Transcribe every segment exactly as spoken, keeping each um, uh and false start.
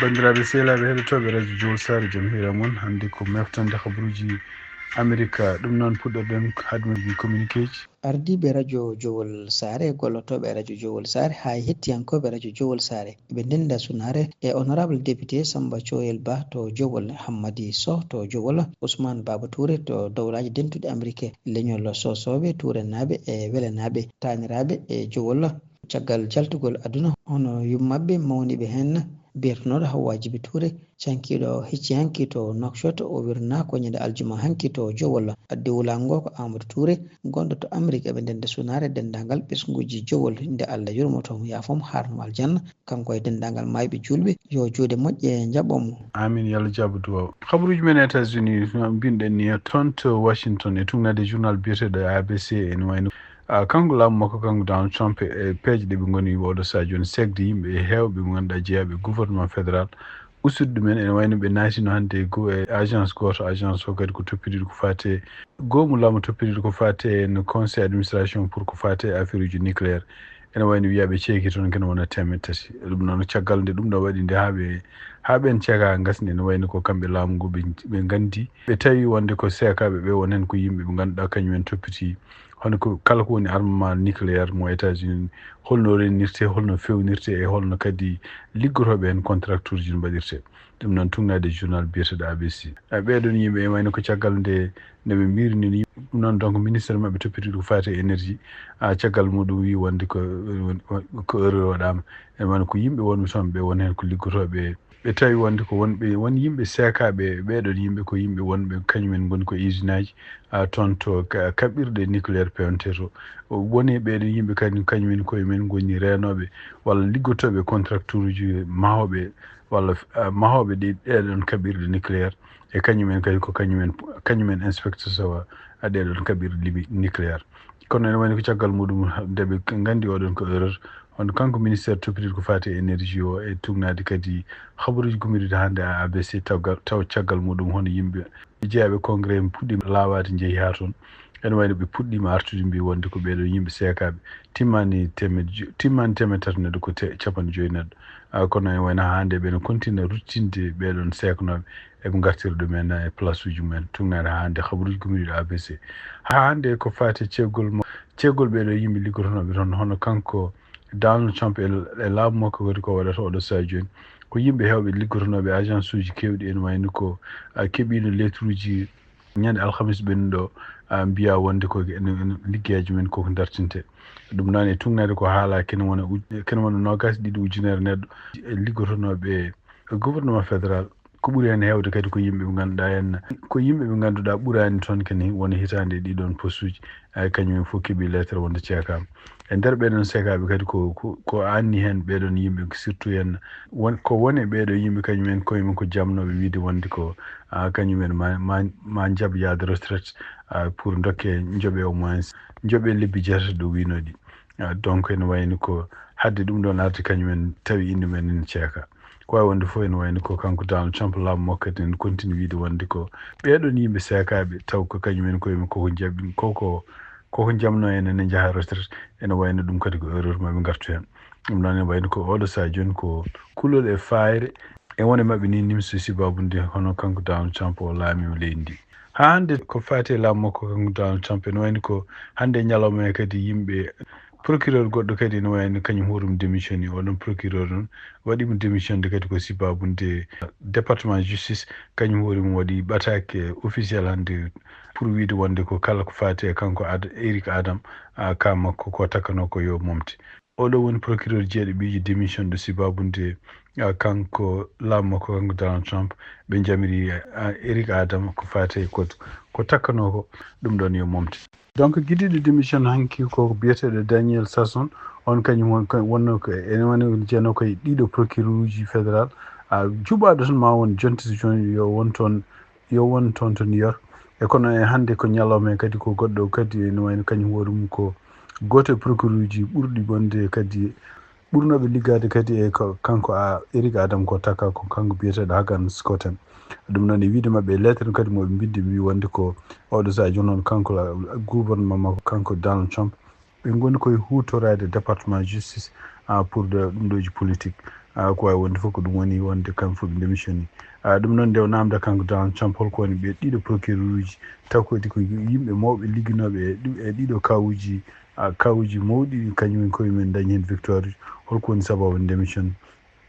Banndiraaɓe sehilaaɓe heɗotooɓe radio Jowol Saare, jam hiira mon. Hannde ko meftande habaruuji Amerika. Ɗum noon puɗɗorɗen haadmon communiqueji. Ardiiɓe radio Jowol Saare, gollotooɓe radio Jowol Saare, haa e hettiyankooɓe radio Jowol Saare. Ɓe ndennda sunaare e honorable député Samba Coyel Ba to Jowol, Hammadi Soh to Jowol, Ousmane Baba Touré to Dowlaaji Dentuɗi Amerike, leñol Soosooɓe, Tuurenaaɓe e Welenaaɓe, taaniraaɓe e Jowol. Caggal jaltugol aduna, hono yummaɓɓe mawniiɓe heen, biyetenooɗo Hawwa Jibi Touré, cankiiɗo hecci hanki to Nouakchott, o wirnaa ko ñande aljuma hanki to Jowol. Addi wulaango ko Amadou Touré, gonɗo to Amérique, eɓe ndennda sunaare denndaangal ɓesnguuji Jowol, nde Allah yurmoto mo, yaafo mo, haarno mo aljanna, kanko e denndaangal maayɓe juulɓe, yo juuɗe moƴƴe njaɓo mo. Amin, yo Allah jaabo duwaaw. Habaruuji men États-Unis, no mbinɗen ni, toon to Washington, e tugnaade journal biyeteeɗo A B C, ene wayno, a, kanko laamu makko, kanko Donald Trump, e peeje ɗe ɓe ngoni oɗo sahaa jooni, seekde yimɓe e heewɓe ɓe ngannduɗaa jeyaaɓe e gouvernement fédéral, ustude ɗumen. Ene wayno ɓe naatino hannde e go-, e agence gooto, agence o kadi ko toppitiiɗo ko faati e goomu laamu, toppitiiɗo ko faati e no conseil administration pour ko faati e affaire uji nucléaire. Ene wayno wiyaa ɓe ceeki toon kene wona teemeɗɗe tati. Ɗum noon, caggal nde ɗum ɗo waɗi nde haa ɓe, haa ɓeen ceekaa ngasni, ene wayno ko kamɓe laamu ngu ɓe, ɓe nganndi. Ɓe tawi wonde ko seekaaɓe ɓe won heen ko yimɓe ɓe ngannduɗaa kañum en toppitii hono ko kala ko woni armement nucléaire mo États-Unis, holno renirte, holno fewnirte e holno kadi liggotooɓe heen contractureji no mbaɗirte. Ɗum noon tugnaade journal biyeteeɗo A B C. A, ɓee ɗoon yimɓe e wayno ko caggal nde, nde ɓe mbiri ni, ɗum noon donc ministère maɓɓe toppitiiɗo ko faati e énergie, a, caggal muɗum wi wonde ko, ko erreur waɗaama. E wano ko yimɓe wonɓe toon ɓe won heen ko liggotooɓe, ɓe tawi wonde ko wonɓe, won yimɓe seekaaɓe, ɓee ɗoon yimɓe ko yimɓe wonɓe kañum en ngoni ko usine aji, a, toon to ka-, kaɓirɗe nucléaire peewnetee to. Woni ɓee ɗoon yimɓe kadi kañum en koye men ngoni reenooɓe walla liggotooɓe contractureji mahooɓe walla, a, mahooɓe ɗi, ɗee ɗoon kaɓirɗe nucléaire. E kañum en kadi ko kañum en, kañum en inspecteur so a ɗee ɗoon kaɓirɗe limi-, nucléaire. Kono ene wayno ko caggal muɗum, nde ɓe nganndi oɗon ko erreur, hono kanko ministère toppitiiɗo ko faati e énergie o e tugnaade kadi habaruuji gummidiiɗi hannde A B C, taw ga-, taw caggal muɗum hono yimɓe jeyaaɓe congrès en puɗɗiima laawaade, njehi haa toon. Ene wayno ɓe puɗɗiima artude mbi wonde ko ɓee ɗoo yimɓe seekaaɓe, timmaani teemedde jo-, timmaani teemedde tati neɗɗo, ko te-, capanɗe joyi neɗɗo. A, kono ene wayno haa hannde ɓe no kontina ruttinde ɓee ɗoon seeknooɓe, eɓe ngartira ɗum en e place uji mumen, tugnaade haa hannde habaruuji gummidiiɗi A B C. Haa hannde ko faati e ceekgol mo-, ceekgol ɓee ɗoo yimɓe liggotonooɓe toon, hono kanko Donald Trump e, e laamu makko kadi ko waɗata oɗo sahaa jooni. Ko yimɓe heewɓe liggotonooɓe agence uji keewɗi, ene wayno ko, a, keɓiino lettre uji ñande alhamis ɓennuɗo, a, mbiya wonde ko en, en liggeyaaji men koko dartinte. Ɗum noon e tugnaade ko haala kene wona uj-, kene wona noogaas e ɗiɗi ujunere neɗɗo e liggotonooɓe e gouvernement fédéral. Ko ɓuri heen heewde kadi ko yimɓe ɓe ngannduɗaa en, ko yimɓe ɓe ngannduɗaa ɓuraani toon kene wona hitaande e ɗiɗoon postuuji. Ay, kañum en fof keɓi lettre wonde ceekaama. E nder ɓee ɗoon seekaaɓe kadi ko, ko, ko anni heen ɓee ɗoon yimɓe, surtout heen won, ko woni ɓee ɗoo yimɓe kañum en koye mum ko jamnooɓe wiide wonde ko, a, kañum en ma, ma, ma njaɓ yaade retraite, a, pour ndokke njoɓe au moins, njoɓe lebbi jeetati ɗo wiinooɗi. A, donc ene wayni ko hadde ɗum ɗoon arde kañum en tawi innde men ene ceeka. Ko waawi wonde fof ene wayni ko kanko Donald Trump laamu makko kadi ene continue wiide wonde ko ɓee ɗoon yimɓe seekaaɓe taw ko kañum en koye mum koko njaɓi, koko, koko jamnoo en ene njaha retraite, ene wayno ɗum kadi ko erreur maɓe ngartu heen. Ɗum noon ene wayno ko oɗo sahaa jooni ko kulol e faayre e won e maɓɓe ni nimsa sibaabude hono kanko Donald Trump o laamiima leydi ndi. Haa hannde ko faati e laamu makko kanko Donald Trump ene wayni ko hannde e ñalawma he kadi yimɓe procureur goɗɗo kadi ene wayno kañum hoore mum démissionné. Oɗon procureur noon waɗiima démissionde kadi ko sibaabude département justice kañum hoore mum waɗi ɓataake officiel hannde pour wiide wonde ko kala ko faati e kanko Ad-, Eric Adam, a, ka makko ko takkanoo ko yo momte. Oɗo woni procureur jeeɗiɗo ɓiiji démission ɗo sibaabude, a, kanko laamu makko kanko Donald Trump ɓe njamiri, a, Eric Adam ko faati e ko, ko takkanoo ko ɗum ɗoon yo momte. Donc, gidiiɗo démission hanki ko biyeteeɗo Daniel Sasson, on kañum won-, ko, wonno ko, ene woni jeyanoo ko e ɗiɗo procureur uji fédéral. A, juɓaaɗo tan ma won jonte so jooni yo won toon, yo won toon to New York. E kono e hannde ko ñalawma he kadi ko goɗɗo kadi ene wayno kañum hoore mum ko gooto e procureur uji ɓurɗi bonde kadi ɓurnooɓe liggaade kadi e ko, kanko a, Eric Adam ko takka ko kanko biyeteeɗo Hagan Scott en. Ɗum noon e wiide maɓɓe e lettre kadi mo ɓe mbindi mbi wonde ko oɗo sahaa jooni noon kanko la, gouvernement makko kanko Donald Trump ɓe ngoni koye huutoraade département justice, a, pour de ɗum ɗooji politique. Ko waawi wonde fof ko ɗum woni wonde kamɓe fof ɓe ndemisioni. Ɗum noon nde o naamda kanko Donald Trump hol ko woni ɓee ɗiɗo procureur uji, taw ko waɗi ko yimɓe mawɓe ligginooɓe e ɗiɗo kawuji, kawuji mawɗi, kañum en koye men dañi heen victoire uji, hol ko woni sababu ndemission?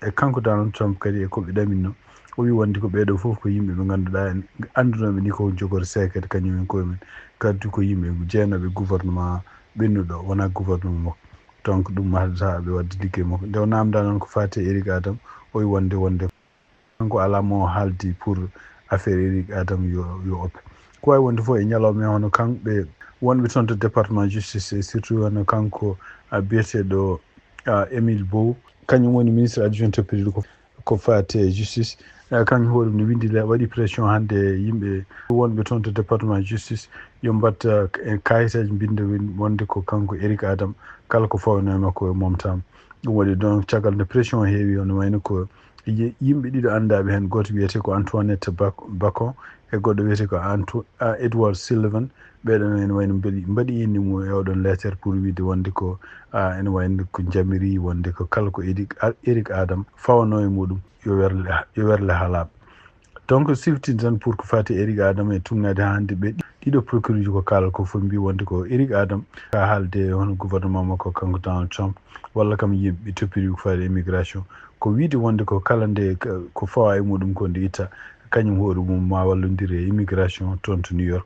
E kanko Donald Trump kadi e ko ɓe ɗaminno, o wi wonde ko ɓeeɗo fof ko yimɓe ɓe ngannduɗaa en anndunooɓe ni ko jogori secret kañum en koye men, kadi ko yimɓe jeenooɓe gouvernement ɓennuɗo, wonaa gouvernement makko. Donc ɗum haɗata ɓe waɗde liggey makko. Nde o naamda noon ko faati e Eric Adam, o wi wonde wonde kanko alaa mo haaldi pour affaire Eric Adam yo yo oppe. Ko waawi wonde fof e ñalawma e hono kamɓe wonɓe toon to département justice, e surtout hono kanko biyeteeɗo Émile Bow, kañum woni ministre adjoint toppitiiɗo ko ko faati e justice. Kañum hoore mum ne winndi le waɗi pression hannde yimɓe wonɓe toon to département justice yo mbatta e kayitaji mbinde wonde ko kanko Eric Adam, kala ko fawno e makko e momtama. Ɗum waɗi donc caggal nde pression heewi, hono wayno ko yimɓe ɗiɗo anndaɓe heen, gooto wiyetee ko Antoinette Bacon e goɗɗo wiyetee ko Edward Sullivan. Ɓeeɗo noon ene wayno mbaɗi mbaɗi inde mum e oɗon leeter pour wiide wonde ko ene wayno ko njamiri wonde ko kala ko Eric Adam fawano e muɗum yo werle yo werle haa laaɓa. Donc siftin tan pour ko faati Eric Adam e tugnaade haa hannde ɓe ɗiɗo procureur uji ko kaalata ko fof mbi wonde ko Eric Adam ka haalde hono gouvernement makko kanko Donald Trump walla kam yimɓe toppiri ko faati immigration, ko wiide wonde ko kala nde ko fawa e muɗum ko nde itta kañum hoore mum ma wallondir e immigration toon to New York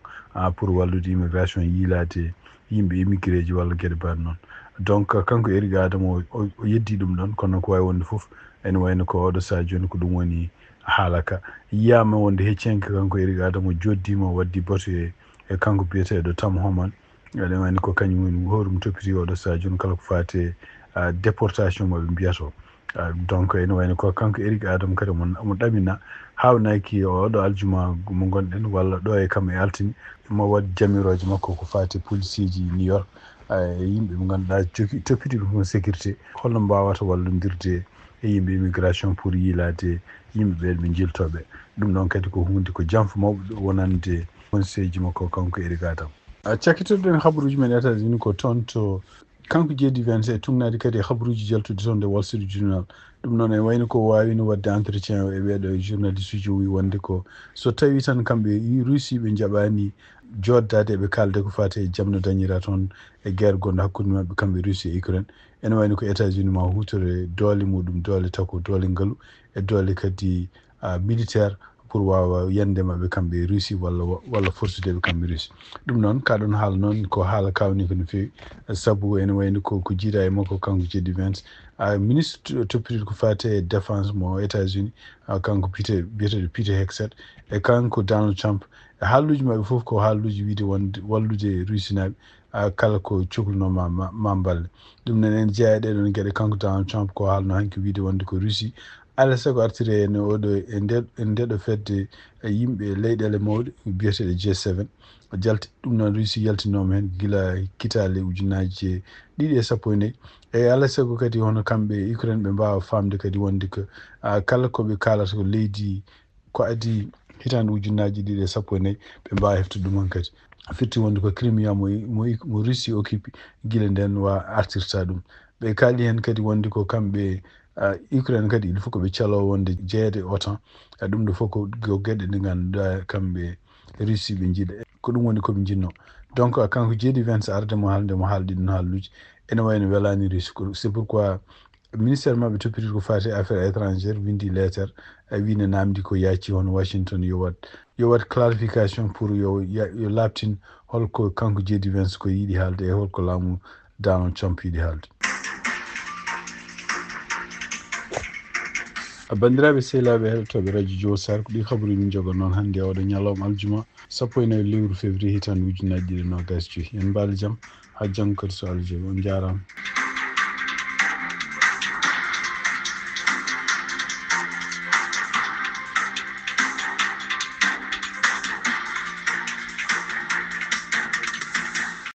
pour wallude immigration yiilaade yimɓe immigré ji walla geɗe mbaɗe noon. Donc kanko Eric Adam o yeddi ɗum ɗon, kono ko wawi wonde fof ene wayno ko oɗo saha joni ko ɗum woni haala ka. Yiyama wonde heccenke kanko Eric Adam o joddima o waddi batu e e kanko biyeteɗo Tom Homan, ene wayno ko kañum woni hoore mum toppiti oɗo saha joni kala ko faati e déportation maɓe mbiyata o. Donc ene wayno ko kanko Eric Adam kadi omo ɗamina hawnaki oɗo aljuma mo gonɗen walla ɗo e kam e altine mo waɗ jamirooje makko ko faati e policeji New York e yimɓe ɓe ngannduɗaa jogi toppitiiɓe ɗum sécurité holno mbaawata wallondirde e yimɓe immigration pour yiilaade yimɓe ɓeen ɓe njiltooɓe. Ɗum ɗoon kadi ko huunde ko janfa mawɗo wonande conseil ji makko kanko Eric Adam. Cakkitoɗen habaruuji men États-Unis ko toon to kanko J D Vance e tugnaade kadi e habaruuji jaltuɗi toon nde Wall Street Journal. Ɗum noon e wayno ko waawino waɗde entretien o e ɓeeɗo journaliste uji o wi wonde ko so tawi tan kamɓe Russie ɓe njaɓaani jooddaade eɓe kaalde ko faati e jam no dañira toon e guerre gonɗo hakkunde maɓɓe kamɓe Russie e Ukraine. Ene wayno ko États-Unis ma huutore doole muɗum, doole tago, doole ngalu e doole kadi militaire pour waawa yande maɓɓe kamɓe Russie walla walla forsudeɓe kamɓe Russie. Ɗum noon ka ɗon haala noon ko haala kawni ko no feewi sabu ene wayno ko ko jiida e makko kanko J D Vance ministre toppitiiɗo ko faati e défense mo États-Unis kanko Peter biyeteeɗo Peter Hegseth e kanko Donald Trump e haalluuji maɓɓe fof ko haalluuji wiide wonde wallude Russie naaɓe kala ko cohlunooma ma mballe. Ɗum noon en jeyaa e ɗee ɗoon geɗe kanko Donald Trump ko haalno hanki wiide wonde ko Russie alaa sago artire heen e oɗo e nde e ndeɗo fedde e yimɓe leyɗeele mawɗe biyeteeɗe G seven jalti ɗum noon Russie yaltinooma heen gila kitaale ujunnaaji ɗiɗi e sappo e nayi e alaa sago kadi hono kamɓe Ukraine ɓe mbaawa faamde kadi wonde ko kala ko ɓe kaalata ko leydi ko adii hitaande ujunnaaji ɗiɗi e sappo e nayi ɓe mbaawa heftude ɗum hankadi. Firti wonde ko Crimea mo mo mo Russie occupé gila ndeen wa artirta ɗum. Ɓe kaali heen kadi wonde ko kamɓe Ukraine kadi il faut ko ɓe caloo wonde jeyeede OTAN. Ɗum ɗo fof ko geɗe ɗe ngannduɗaa kamɓe Russie ɓe njiɗa ko ɗum woni ko ɓe njinnoo. Donc kanko J D Vance arde mo haalde mo haaldi ɗum haalluuji ene wayno welaani Russie ko c'est pourquoi ministère maɓɓe toppitiiɗo ko faati e affaire étrangère winndi leeter e wii ne naamndi ko yaaccii hono Washington yo waɗ yo waɗ clarification pour yo yo laaɓtin holko kanko J D Vance ko yiɗi haalde e holko laamu Donald Trump yiɗi haalde. Banndiraaɓe sehilaaɓe heɗotooɓe radio Jowol Sare ko ɗi habaruuji min njogo noon hannde e oɗo ñalawma aljuma sappo e nayi lewru février hitaande ujunnaaji ɗiɗi e noogaas joyi. En mbaali jam haa janngo kadi so Allah jaɓi on njaaraama.